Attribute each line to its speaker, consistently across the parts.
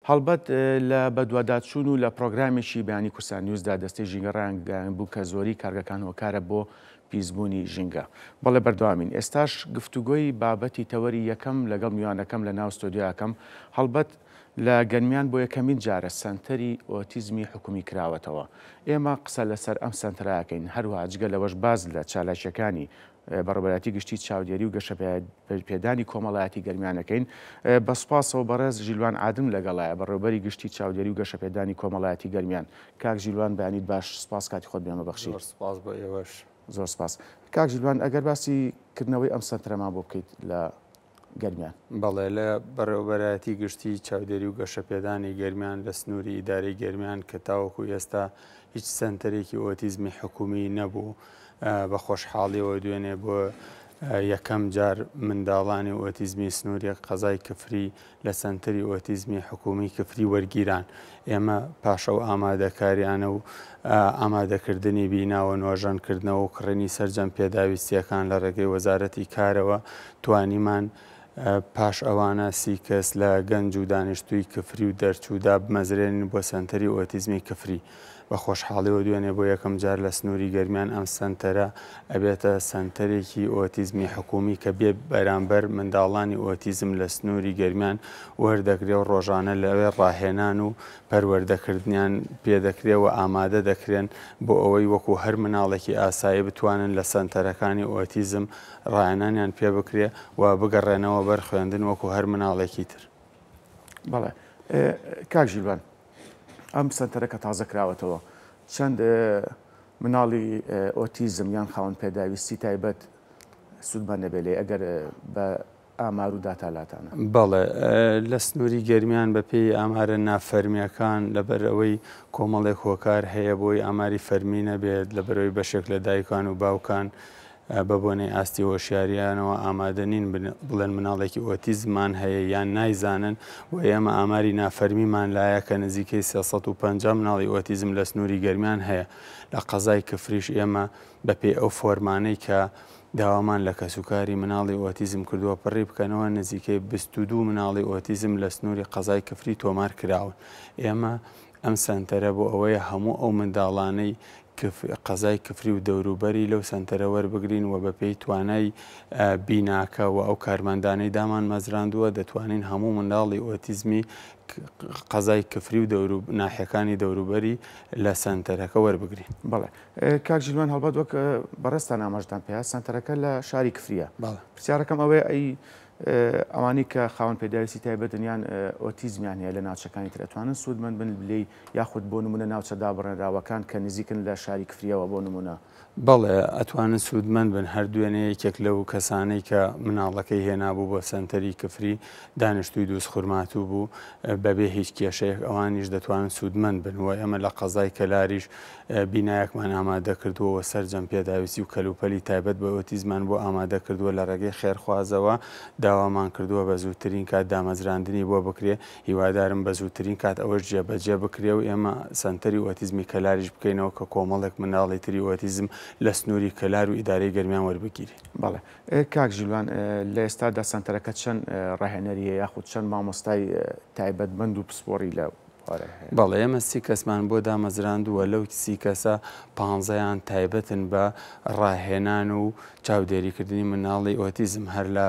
Speaker 1: هەڵبەت لە بەدواداچوون و لە پڕۆگرامێکی بەیانی کوردستان نیوزدا دەستەی ژینگە ڕایانگەیاندبوو کە زۆری کارگەکان هۆکارە بۆ پیسبوونی ژینگە. بەڵێ بەردەوامین. ئێستاش گفتوگۆی بابەتی تەوەری یەکەم لەگەڵ میوانەکەم لە ناو ستۆدیۆکەم. هەڵبەت لە گەرمیان بۆ یەکەمین جارە سەنتەری ئۆتیزمی حکومی کراوەتەوە. ئێمە قسە لەسەر ئەم سەنتەرە ئەکەین. هەروەها جگە لەوەش باس لە چالاکییەکانی بەڕێوەبەرایەتی گشتی چاودێری و گەشەپێدانی کۆمەڵایەتی گەرمیان ئەکەین. بە سوپاسەوە بەڕێز ژیلوان عادلم لەگەڵایە، بەڕێوەبەری گشتی چاودێری و گەشەپێدانی کۆمەڵایەتی گەرمیان. کاک ژیلوان بەیانیت باش، سوپاس کاتی خۆت بێمە بەخشی.
Speaker 2: زۆر سوپاس بۆ ئێوەش.
Speaker 1: زۆر سوپاس. کاک ژیلوان ئەگەر باسی کردنەوەی ئەم سەنتەرەمان بۆ بکەیت لە گەرمیان.
Speaker 2: بەڵێ، لە بەڕێوەبەرایەتی گشتی چاودێری و گەشەپێدانی گەرمیان لە سنووری ئیدارەی گەرمیان کە تاوەکو ئێستا هیچ سەنتەرێکی ئۆتیزمی حکومی نەبوو، بە خۆشحاڵیەوە دوێنێ بۆ یەکەم جار منداڵانی ئۆتیزمی سنووری قەزای کفری لە سەنتەری ئۆتیزمی حکومی کفری وەرگیران. ئێمە پاش ئەو ئامادەکاریانە و ئامادەکردنی بینا و نۆژەنکردنەوە و کڕینی سەرجەم پێداویستییەکان لە ڕێگەی وەزارەتی کارەوە توانیمان پاش ئەوانە سی کەس لە گەنج و دانیشتووی کفری و دەرچوو دابمەزرێنین بۆ سەنتەری ئۆتیزمی کفری. بە خۆشحاڵیەوە دوێنێ بۆ یەکەم جار لە سنووری گەرمیان ئەم سەنتەرە ئەبێتە سەنتەرێکی ئۆتیزمی حکوومی کە بێ بەرامبەر منداڵانی ئۆتیزم لە سنووری گەرمیان وەردەگرێ و ڕۆژانە لەوێ ڕاهێنان و پەروەردەکردنیان پێدەکرێ و ئامادە دەکرێن بۆ ئەوەی وەکو هەر مناڵێکی ئاسایی بتوانن لە سەنتەرەکانی ئۆتیزم ڕاهێنانیان پێبکرێ و بگەڕێنەوە بەر خوێندن وەکو هەر مناڵێکی تر.
Speaker 1: بەڵێ کاک ژیلوان ئەم سەنتەرە کە تازە کراوەتەوە چەند مناڵی ئۆتیزم یان خاوەن پێداویستی تایبەت سوودمەند دەبێت لێی ئەگەر بە ئامار و داتا لاتانە؟
Speaker 2: بەڵێ لە سنووری گەرمیان بە پێی ئامارە نافەرمییەکان لەبەر ئەوەی کۆمەڵێک هۆکار هەیە بۆی ئاماری فەرمی نەبێت لەبەرئەوەی بەشێک لە دایکان و باوکان بە بۆنەی ئاستی هۆشیارییانەوە ئامادە نین بڵێن مناڵێکی ئۆتیزممان هەیە یان نایزانن و ئێمە ئاماری نافەرمیمان لایە کە نزیکەی 350 مناڵی ئۆتیزم لە سنووری گەرمیان هەیە لە قەزای کفریش ئێمە بەپێی ئەو فۆرمانەی کە داوامان لە کەسوکاری مناڵی ئۆتیزم کردووە پڕی بکەنەوە نزیکەی 22 مناڵی ئۆتیزم لە سنووری قەزای کفری تۆمار کراون ئێمە ئەم سەنتەرە بۆ ئەوەیە هەموو ئەو منداڵانەی قەزای کفری و دەوروبەری لەو سەنتەرە وەربگرین و بەپێی توانای بیناکە و ئەو کارمەندانەی دامانمەزراندووە دەتوانین هەموو منداڵی ئۆتیزمی قەزای کفری و دەورو ناحیەکانی دەوروبەری لە سەنتەرەکە وەربگرین.
Speaker 1: بەڵێ کاک ژیلوان هەڵبەت وەک بەڕێزتان ئاماژەتان پێیا سەنتەرەکە لە شاری کفریە.
Speaker 2: بەڵێ.
Speaker 1: پرسیارەکەم ئەوەیە ئەی ئەوانەی کە خاوەن پێداویستی تایبەتن یان ئۆتیزمیان هەیە لە ناوچەکانی تر ئەتوانن سوودمەند بن لێی یاخود بۆ نموونە ناوچە دابڕێنراوەکان کە نزیکن لە شاری کفرییەوە بۆ نموونە؟
Speaker 2: بەڵێ ئەتوانن سوودمەند بن، هەر دوێنێ یەکێک لەو کەسانەی کە مناڵەکەی هێنابوو بۆ سەنتەری کفری دانیشتووی دووزخورماتوو بوو بەبێ هیچ کێشەیەک ئەوانیش دەتوانن سوودمەند بن و ئێمە لە قەزای کەلاریش بینایەکمان ئامادە کردووە و سەرجەم پێداویستی و کەلوپەلی تایبەت بە ئۆتیزمان بۆ ئامادە کردووە لە ڕێگەی خێرخوازەوە داوامان کردووە بە زووترین کات دامەزراندنی بۆ بکرێ هیوادارم بە زووترین کات ئەوەش جێبەجێ بکرێ و ئێمە سەنتەری ئۆتیزمی کەلاریش بکەینەوە کە کۆمەڵێک منداڵی تری ئۆتیزم لە سنووری کەلار و ئیدارەی گەرمیان وەربگیرین.
Speaker 1: بەڵێ کاک ژیلوان لە ئێستادا سەنتەرەکە چەند ڕاهێنەری هەیە یاخود چەند مامۆستای تایبەتمەند و پسپۆڕی لە
Speaker 2: بەڵێ ئێمە سی کەسمان بۆ دامەزراندووە، لەو سی کەسە پانزەیان تایبەتن بە ڕاهێنان و چاودێریکردنی منداڵی ئۆتیزم، هەر لە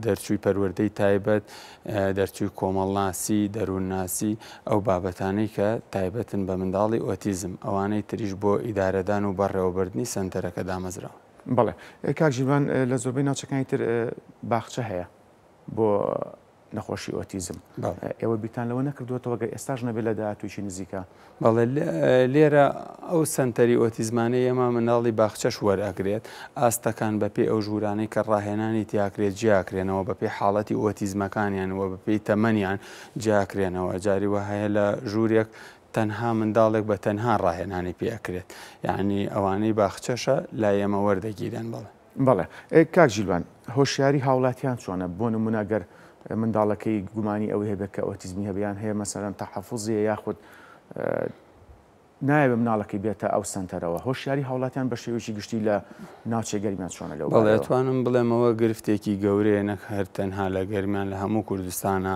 Speaker 2: دەرچووی پەروەردەی تایبەت، دەرچووی کۆمەڵناسی، دەروونناسی، ئەو بابەتانەی کە تایبەتن بە منداڵی ئۆتیزم، ئەوانەی تریش بۆ ئیدارەدان و بەڕێوەبردنی سەنتەرەکە دامەزراون.
Speaker 1: بەڵێ کاک ژیرڤان لە زۆربەی ناوچەکانی تر باخچە هەیە بۆ نەخۆشی ئۆتیزم ئێوە بیرتان لەوە نەکردووەتەوە گەر ئێستاش نەبێت لە داهاتوویی نزیکە؟
Speaker 2: بەڵێ لێرە ئەو سەنتەری ئۆتیزمانەی ئێمە منداڵی باخچەش وەرئەگرێت، ئاستەکان بەپێی ئەو ژوورانەی کە ڕاهێنانی تیاکرێت جیاکرێنەوە بەپێی حاڵەتی ئۆتیزمەکانیان و بەپێی تەمەنیان جیاکرێنەوە جاری وا هەیە لە ژوورێک تەنها منداڵێک بە تەنها ڕاهێنانی پێ ئەکرێت یعنی ئەوانەی باخچەشە لای ئێمە وەردەگیرێن بەڵێ.
Speaker 1: بەڵێ کاک ژیلوان هۆشیاری هاوڵاتیان چۆنە بۆ نمونە گەر منداڵەکەی گومانی ئەوەی هەبێت کە ئۆتیزمی هەبێ یان هەیە مەسەلەن تەحەفوزی هەیە یاخود نایەوێ مناڵەکەی بێتە ئەو سەنتەرەوە هۆشیاری هاوڵاتیان بە شێوەیەکی گشتی لە ناوچەی گەرمیان چۆنە لەو
Speaker 2: بەڵێ
Speaker 1: بارەیەوە؟
Speaker 2: ئەتوانم بڵێم ئەوە گرفتێکی گەورەیە نەک هەر تەنها لە گەرمیان لە هەموو کوردستانا.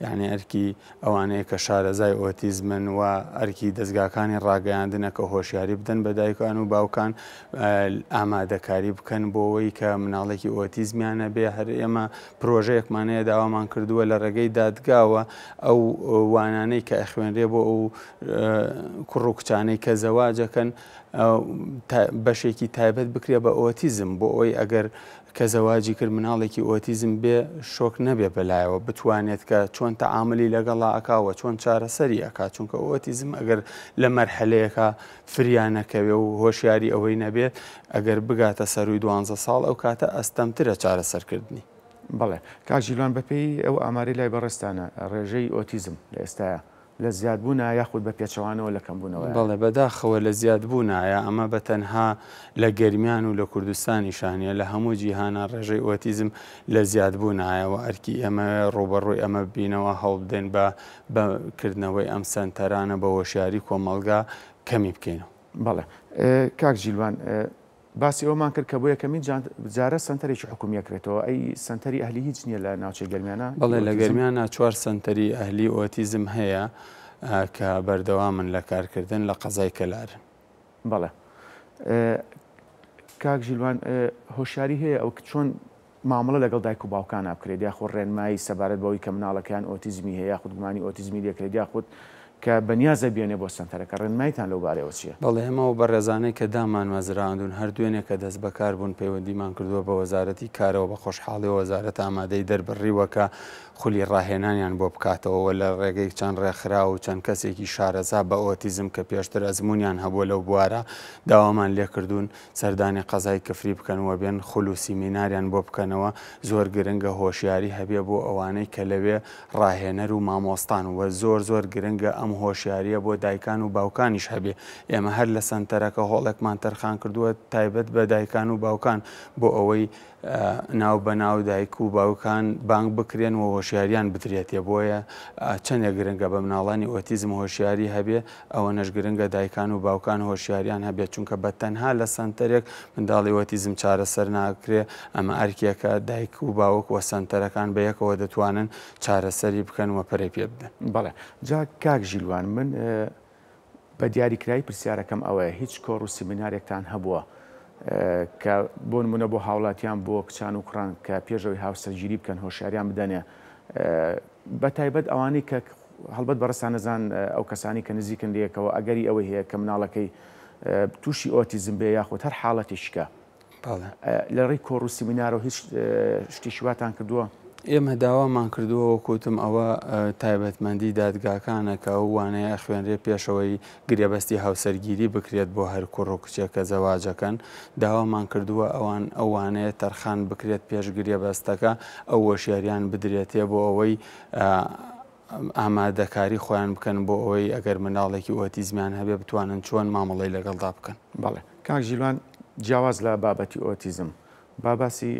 Speaker 2: یانی ئەرکی ئەوانەیە کە شارەزای ئۆتیزمن و ئەرکی دەزگاکانی ڕاگەیاندنە کە هۆشیاری بدەن بە دایکان و باوکان ئامادەکاری بکەن بۆ ئەوەی کە مناڵێکی ئۆتیزمیان هەبێ. هەر ئێمە پرۆژەیەکمان هەیە داوامان کردووە لە ڕێگەی دادگاوە ئەو وانانەی کە ئەخوێنرێ بۆ ئەو کوڕ و کچانەی کە زەواجەکەن بەشێکی تایبەت بکرێ بە ئۆتیزم بۆ ئەوەی ئەگەر کە زەواجی کرد مناڵێکی ئۆتیزم بێ شۆک نەبێ بەلایەوە بتوانێت کە چۆن تەعاملی لەگەڵا ئەکا و چۆن چارەسەری ئەکا چونکە ئۆتیزم ئەگەر لە مەرحەلەیەکا فریا نەکەوێ و هۆشیاری ئەوەی نەبێت ئەگەر بگاتە سەرووی دوانزە ساڵ ئەو کاتە ئەستەمترە چارەسەرکردنی.
Speaker 1: بەڵێ کاک ژیلوان بەپێی ئەو ئامارەی لای بەڕێزتانە ڕێژەی ئۆتیزم لە ئێستایا لە زیادبوونە یاخود بە پێچەوانەوە لە کەمبوونەوەیە؟
Speaker 2: بەڵێ بەداخەوە لە زیادبوونایە، ئەمە بە تەنها لە گەرمیان و لە کوردستانیشا نییە، لە هەموو جیهانا ڕێژەی ئۆتیزم لە زیادبوونایە و ئەرکی ئێمەیە ڕووبەڕووی ئەمە ببینەوە، هەوڵبدەین بە بە کردنەوەی ئەم سەنتەرانە بە هۆشیاری کۆمەڵگا کەمی بکەینەوە.
Speaker 1: بەڵێ کاک ژیلوان باسی ئەوەمان کرد کە بۆ یەکەمین جارە سەنتەرێکی حکومی ئەکرێتەوە، ئەی سەنتەری ئەهلی هیچ نییە لە ناوچەی گەرمیانا؟
Speaker 2: بەڵێ لە گەرمیانا چوار سەنتەری ئەهلی ئۆتیزم هەیە کە بەردەوامن لە کارکردن لە قەزای کەلارن.
Speaker 1: بەڵێ کاک ژیلوان هۆشیاری هەیە ئەو چۆن مامەڵە لەگەڵ دایک و باوکانا بکرێت یاخۆ ڕێنمایی سەبارەت بەوەی کە مناڵەکەیان ئۆتیزمی هەیە یاخود گومانی ئۆتیزمی لێکرێت یاخود کە بەنیازە بێنێ بۆ سەنتەرەکە ڕێنماییتان لەو بارەیەوە چییە؟
Speaker 2: بەڵێ ئێمە ئەو بەڕێزانەی کە دامانمەزراندوون هەر دوێنێ کە دەستبەکار بوون پەیوەندیمان کردووە بە وەزارەتی کارەوە بە خۆشحاڵیەوە وەزارەت ئامادەی دەربڕیوە کە خولی ڕاهێنانیان بۆ بکاتەوە و لە ڕێگەی چەند ڕێکخراو و چەند کەسێکی شارەزا بە ئۆتیزم کە پێشتر ئەزموونیان هەبووە لەو بوارە داوامان لێکردوون سەردانی قەزای کفری بکەن و بێن خول و سیمیناریان بۆ بکەنەوە، زۆر گرنگە هۆشیاری هەبێ بۆ ئەوانەی کە لەوێ ڕاهێنەر و مامۆستان وە زۆر زۆر گرنگە ئەم هۆشیاریە بۆ دایکان و باوکانیش هەبێ ئێمە هەر لە سەنتەرەکە هۆڵێکمان تەرخان کردووە تایبەت بە دایکان و باوکان بۆ ئەوەی ناو بە ناو دایک و باوکان بانگ بکرێن و هۆشیاریان بدرێتێ بۆیە چەندێک گرنگە بە مناڵانی ئۆتیزم هۆشیاری هەبێ ئەوەنەش گرنگە دایکان و باوکان هۆشیاریان هەبێت چونکە بە تەنها لە سەنتەرێک منداڵی ئۆتیزم چارەسەر ناکرێ ئەمە ئەرکێکە دایک و باوک و سەنتەرەکان بە یەکەوە دەتوانن چارەسەری بکەن و پەرەی پێ بدەن.
Speaker 1: بەڵێ جا کاک ژیلوان من بە دیاریکرایی پرسیارەکەم ئەوەیە هیچ کۆڕ و سیمینارێکتان هەبووە کە بۆ نمونە بۆ هاوڵاتیان بۆ کچان و کوڕان کە پێشەوەی هاوسەرگیری بکەن هۆشیاریان بدەنێ بە تایبەت ئەوانەی کە هەڵبەت بەڕێزتان نەزان ئەو کەسانی کە نزیکن لەیەکەوە ئەگەری ئەوەی هەیە کە مناڵەکەی تووشی ئۆتیزم بێ یاخود هەر حاڵەتێکی کە لە ڕێی کۆڕ و سیمینارەوە هیچ شتێکی واتان کردووە؟
Speaker 2: ئێمە داوامان کردووە وەک وتم ئەوە تایبەتمەندی دادگاکانە کە ئەو وانەیە ئەخوێنرێ پێشەوەی گرێبەستی هاوسەرگیری بکرێت بۆ هەر کوڕ و کچێک کە زەواجەکەن داوامان کردووە ئەوان ئەو وانەیە تەرخان بکرێت پێش گرێبەستەکە ئەو هۆشیاریان بدرێتێ بۆ ئەوەی ئامادەکاری خۆیان بکەن بۆ ئەوەی ئەگەر منداڵێکی ئۆتیزمیان هەبێ بتوانن چۆن مامەڵەی لەگەڵدا بکەن.
Speaker 1: بەڵێ کاک ژیلوان جیاواز لە بابەتی ئۆتیزم با باسی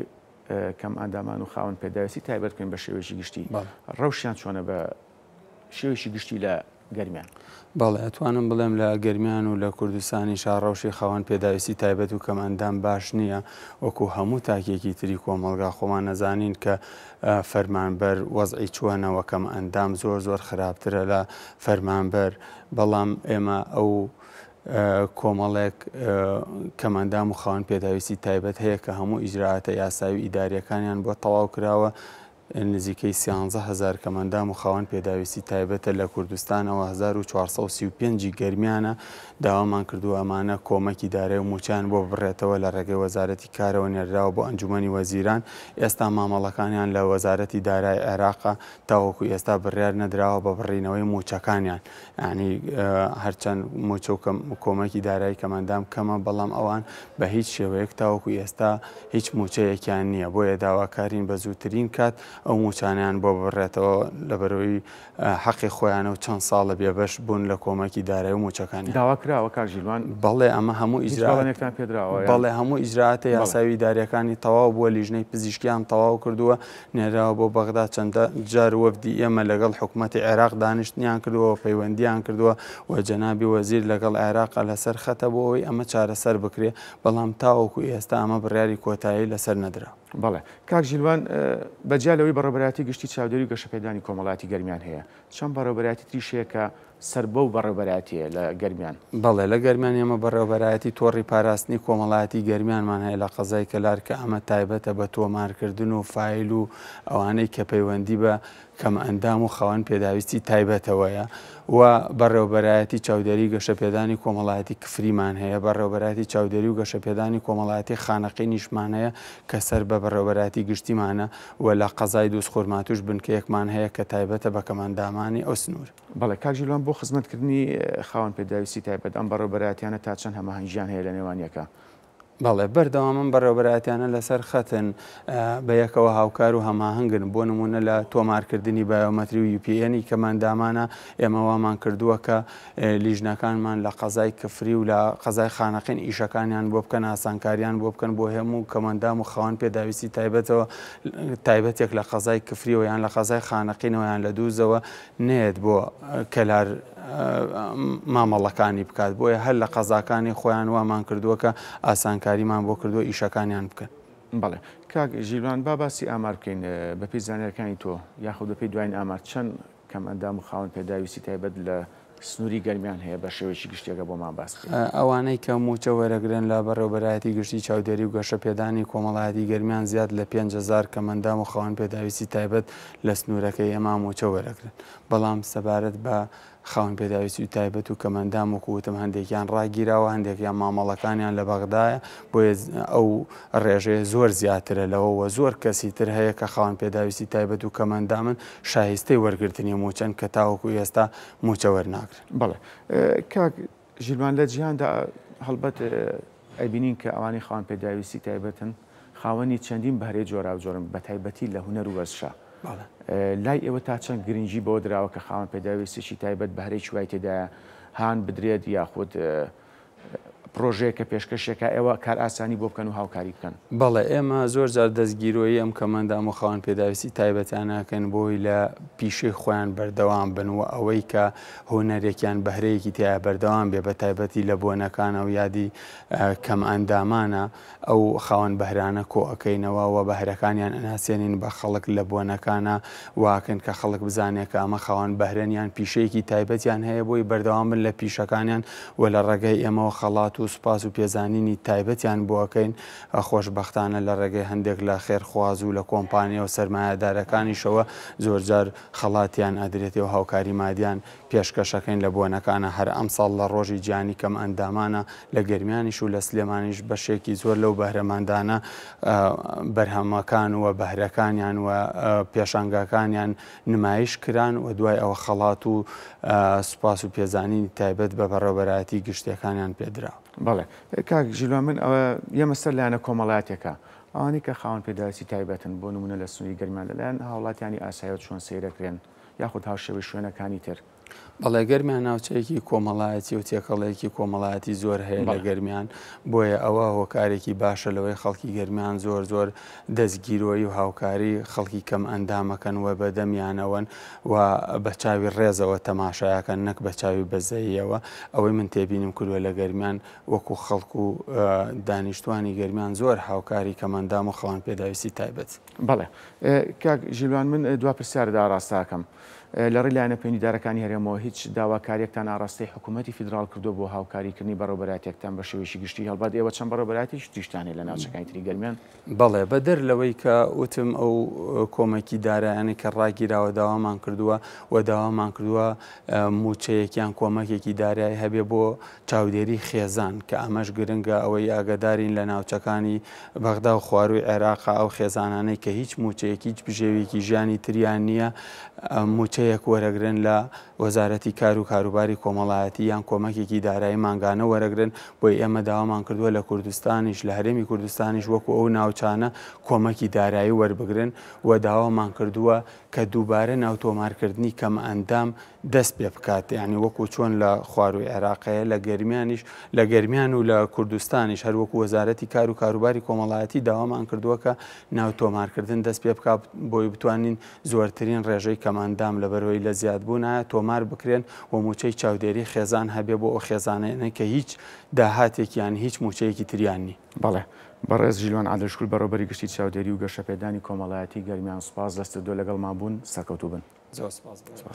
Speaker 1: کەم ئەندامان و خاوەن پێداویستی تایبەت بکەین بە شێوەیەکی گشتی ڕەوشیان چۆنە بە شێوەیەکی گشتی لە گەرمیان؟
Speaker 2: بەڵێ ئەتوانم بڵێم لە گەرمیان و لە کوردستانیشا ڕەوشی خاوەن پێداویستی تایبەت و کەمئەندام باش نییە، وەکو هەموو تاکێکی تری کۆمەڵگا خۆمان ئەزانین کە فەرمانبەر وەزعی چۆنە وە کەمئەندام زۆر زۆر خراپترە لە فەرمانبەر بەڵام ئێمە ئەو کۆمەڵێک کەمئەندام و خاوەن پێداویستی تایبەت هەیە کە هەموو ئیجرائاتە یاسایی و ئیداریەکانیان بۆ تەواو کراوە نزیکەی 13 هەزار کەمئەندام و خاوەن پێداویستی تایبەتە لە کوردستانەوە 1435 ی گەرمیانە داوامان کردووە ئەمانە کۆمەکی دارای و مووچەیان بۆ ببڕێتەوە لە ڕێگەی وەزارەتی کارەوە نێردراوە بۆ ئەنجومەنی وەزیران ئێستا مامەڵەکانیان لە وەزارەتی دارای عێراقە تاوەکو ئێستا بڕیار نەدراوە بە بڕینەوەی مووچەکانیان یانی هەرچەند مووچە و کۆمەکی دارایی کەمئەندام کەمە بەڵام ئەوان بە هیچ شێوەیەک تاوەکو ئێستا هیچ مووچەیەکیان نییە، بۆیە داواکارین بە زووترین کات ئەو مووچانەیان بۆ ببڕێتەوە لەبەرئەوەی حەقی خۆیانە و چەند ساڵە بێبەش بوون لە کۆمەکی دارایی و مووچەکانیان.
Speaker 1: داوا کراوە کاک ژیلوان؟
Speaker 2: بەڵێ ئەمە هەموو
Speaker 1: هیچ
Speaker 2: ئیجرائات
Speaker 1: بەڵێنێکتان پێدراوە یان؟
Speaker 2: بەڵێ هەموو ئیجرائاتە
Speaker 1: بەڵێ.
Speaker 2: یاسایی و ئیدارییەکانی تەواو بووە، لیژنەی پزیشکیان تەواو کردووە، نێراوە بۆ بەغدا، چەندە جار وەفدی ئێمە لەگەڵ حکومەتی عێراق دانیشتنیان کردووە و پەیوەندییان کردووە و جەنابی وەزیر لەگەڵ عێراق لەسەر خەتە بۆ ئەوەی ئەمە چارەسەر بکرێ، بەڵام تاوەکو ئێستا ئەمە بڕیاری کۆتایی لەسەر نەدرا.
Speaker 1: بەڵێ کاک ژیلوان بە جیا لەوەی. شێوەی بەڕێوەبەرایەتی گشتی چاودێری و گەشەپێدانی کۆمەڵایەتی گەرمیان هەیە، چەند بەڕێوەبەرایەتی تریش هەیە کە سەر بەو بەڕێوەبەرایەتیەیە لە گەرمیان؟
Speaker 2: بەڵێ، لە گەرمیان ئێمە بەڕێوەبەرایەتی تۆڕی پاراستنی کۆمەڵایەتی گەرمیانمان هەیە لە قەزای کەلار کە ئەمە تایبەتە بە تۆمارکردن و فایل و ئەوانەی کە پەیوەندی بە کەمئەندام و خاوەن پێداویستی تایبەتەوەیە و بەڕێوەبەرایەتی چاودێری گەشەپێدانی کۆمەڵایەتی کفریمان هەیە، بەڕێوەبەرایەتی چاودێری و گەشەپێدانی کۆمەڵایەتی خانەقینیشمان هەیە کە سەر بە بەڕێوەبەرایەتی گشتیمانە و لە قەزای دووزخورماتووش بنکەیەکمان هەیە کە تایبەتە بە کەمئەندامانی ئەو سنوورە.
Speaker 1: بەڵێ کاک ژیلوان بۆ خزمەتکردنی خاوەن پێداویستی تایبەت ئەم بەڕێوەبەرایەتیانە تا چەند هەماهەنگییان هەیە لە نێوان یەکا؟
Speaker 2: بەڵێ بەردەوام ئەم بەڕێوەبەرایەتیانە لەسەر خەتن، بە یەکەوە هاوکار و هەماهەنگن، بۆ نموونە لە تۆمارکردنی بایۆمەتری و UPN ی کەمئەندامانە ئێمە وامان کردووە کە لیژنەکانمان لە قەزای کفری و لە قەزای خانەقین ئیشەکانیان بۆ بکەن، ئاسانکاریان بۆ بکەن بۆ هەموو کەمئەندام و خاوەن پێداویستی تایبەتەوە تایبەتێک لە قەزای کفریەوە یان لە قەزای خانەقینەوە یان لە دووزەوە نەیەت بۆ کەلار مامەڵەکانی بکات، بۆیە هەر لە قەزاکانی خۆیان وامان کردووە کە ئاسانکاریمان بۆ کردووە ئیشەکانیان بکەن.
Speaker 1: بەڵێ کاک ژیلوان با باسی ئامار بکەین، بەپێی زانیاریەکانی تۆ یاخود بەپێی دواین ئامار چەند کەمئەندام و خاوەن پێداویستی تایبەت لە سنووری گەرمیان هەیە بە شێوەیەکی گشتی ئەگەر بۆمان باس بکەیت؟
Speaker 2: ئەوانەی کە مووچە وەرەگرن لە بەڕێوەبەرایەتی گشتی چاودێری و گەشەپێدانی کۆمەڵایەتی گەرمیان زیاد لە 5000 کەمئەندام و خاوەن پێداویستی تایبەت لە سنوورەکەی ئێمە مووچە وەرەگرن. بەڵام سەبارەت بە خاوەن پێداویستی تایبەت و کەمئەندام وەکو وتم هەندێکیان ڕاگیراوە، هەندێکیان مامەڵەکانیان لە بەغدایە، بۆیە ئەو ڕێژەیە زۆر زیاترە لەوە و زۆر کەسی تر هەیە کە خاوەن پێداویستی تایبەت و کەمئەندامن شایستەی وەرگرتنی مووچەن کە تاوەکو ئێستا مووچە وەرناگرن.
Speaker 1: بەڵێ کاک ژیلوان لە جیهاندا هەڵبەت ئەبینین کە ئەوانەی خاوەن پێداویستی تایبەتن خاوەنی چەندین بەهرەی جۆراوجۆرن بەتایبەتی لە هونەر و وەرزشا. لای ئێوە تا چەند گرنگی بەوە دراوە کە خاوەن پێداویستیی تایبەت بەهرەیەکی وای تێدایە هان بدرێت یاخود پرۆژەیەک کە پێشکەشێکە ئێوە کارئاسانی بۆ بکەن و هاوکاری بکەن؟
Speaker 2: بەڵێ ئێمە زۆر جار دەستگیرۆیی ئەم کەمئەندام و خاوەن پێداویستی تایبەتیانە ئەکەین بۆی لە پیشەی خۆیان بەردەوام بن و ئەوەی کە هونەرێکیان بەهرەیەکی تیایە بەردەوام بێ بە تایبەتی لە بۆنەکانە و یادی کەمئەندامانە ئەو خاوەن بەهرانە کۆ ئەکەینەوە و بەهرەکانیان ئەناسێنین بە خەڵک لە بۆنەکانا واکەین کە خەڵک بزانێ کە ئەمە خاوەن بەهرەن یان پیشەیەکی تایبەتیان هەیە بۆی بەردەوام بن لە پیشەکانیان و لە ڕێگەی ئێمەوە خەڵات و سوپاس و پێزانینی تایبەتیان بۆ ئەکەین خۆشبەختانە لە ڕێگەی هەندێک لە خێرخواز و لە کۆمپانیا و سەرمایەدارەکانیشەوە زۆرجار خەڵاتیان ئەدرێتێ و هاوکاری مادیان پێشکەش ئەکەین لە بۆنەکانا هەر ئەمساڵ لە ڕۆژی جیهانی کەمئەندامانە لە گەرمیانیش و لە سلێمانیش بەشێکی زۆر لەو بەهرەمەندانە بەرهەمەکان و بەهرەکانیان و پێشانگاکانیان نمایش کران و دوای ئەوە خەڵات و سوپاس و پێزانینی تایبەت بە بەڕێوەبەرایەتی گشتیەکانیان پێدرا.
Speaker 1: بەڵێ کاک ژیلوان من ئەوە یەمە سەر لایەنە کۆمەڵایەتیەکە ئەوانەی کە خاوەن پێداویستی تایبەتن بۆ نمونە لە سنووری گەرمیان لەلایەن هاوڵاتیانی ئاسایەوە چۆن سەیرەکرێن یاخود هاوشێوەی شوێنەکانی تر؟
Speaker 2: بەڵێ گەرمیان ناوچەیەکی کۆمەڵایەتی و تێکەڵەیەکی کۆمەڵایەتی زۆر هەیە لە گەرمیان بۆیە ئەوە هۆکارێکی باشە لەوەی خەڵکی گەرمیان زۆر زۆر دەستگیرۆیی و هاوکاری خەڵکی کەم ئەندامەکەن و بەدەمیانەوەن و بە چاوی ڕێزەوە تەماشایەکەن نەک بە چاوی بەزەیەوە ئەوەی من تێبینیم کردووە لە گەرمیان وەکو خەڵک و دانیشتوانی گەرمیان زۆر هاوکاری کەمئەندام و خاوەن پێداویستی تایبەت.
Speaker 1: بەڵێ کاک ژیلوان من دوا پرسیارت ئاڕاستە ئەکەم لە ڕێی لایەنە پەیوەندیدارەکانی هەرێمەوە هیچ داواکاریەکتان ئاڕاستەی حکوومەتی فیدراڵ کردووە بۆ هاوکاریکردنی بەڕێوەبەرایەتیەکتان بە شێوەیەکی گشتی هەڵبەت ئێوە چەند بەڕێوەبەرایەتیەکی تریشتان هەیە لە ناوچەکانی تری گەرمیان؟
Speaker 2: بەڵێ بەدەر لەوەی کە وتم ئەو کۆمەکی دارایانەی کە ڕاگیراوە داوامان کردووە و داوامان کردووە مووچەیەک یان کۆمەکێکی دارایی هەبێ بۆ چاودێری خێزان کە ئەمەش گرنگە ئەوەی ئاگادارین لە ناوچەکانی بەغدا و خوارووی عێراقا ئەو خێزانانەی کە هیچ مووچەیەک هیچ بژێویەکی ژیانی تریان نییە مووچەیەک وەرەگرن لە وەزارەتی کار و کاروباری کۆمەڵایەتی یان کۆمەکێکی دارایی مانگانە وەرەگرن بۆیە ئێمە داوامان کردووە لە کوردستانیش لە هەرێمی کوردستانیش وەکو ئەو ناوچانە کۆمەکی دارایی وەربگرن و داوامان کردووە کە دووبارە ناوتۆمارکردنی کەمئەندام دەست پێ بکات یانی وەکو چۆن لە خوارووی عێراقەیە لە گەرمیانیش لە گەرمیان و لە کوردستانیش هەر وەکو وەزارەتی کار و کاروباری کۆمەڵایەتی داوامان کردووە کە ناو تۆمارکردن دەست پێ بکات بۆی بتوانین زۆرترین ڕێژەی کەمئەندام لەبەرەوەی لە زیادبوونایە تۆمار بکرێن و مووچەی چاودێری خێزان هەبێ بۆ ئەو خێزانانەی کە هیچ داهاتێکیان هیچ مووچەیەکی تریان نی.
Speaker 1: بەڵێ. بەڕێز ژیلوان عادل شکور بەڕێوەبەری گشتی چاودێری و گەشەپێدانی کۆمەڵایەتی گەرمیان سوپاس لە ستۆدیۆ لەگەڵمان بوون سەرکەوتوو بن.
Speaker 2: زۆر سوپاس.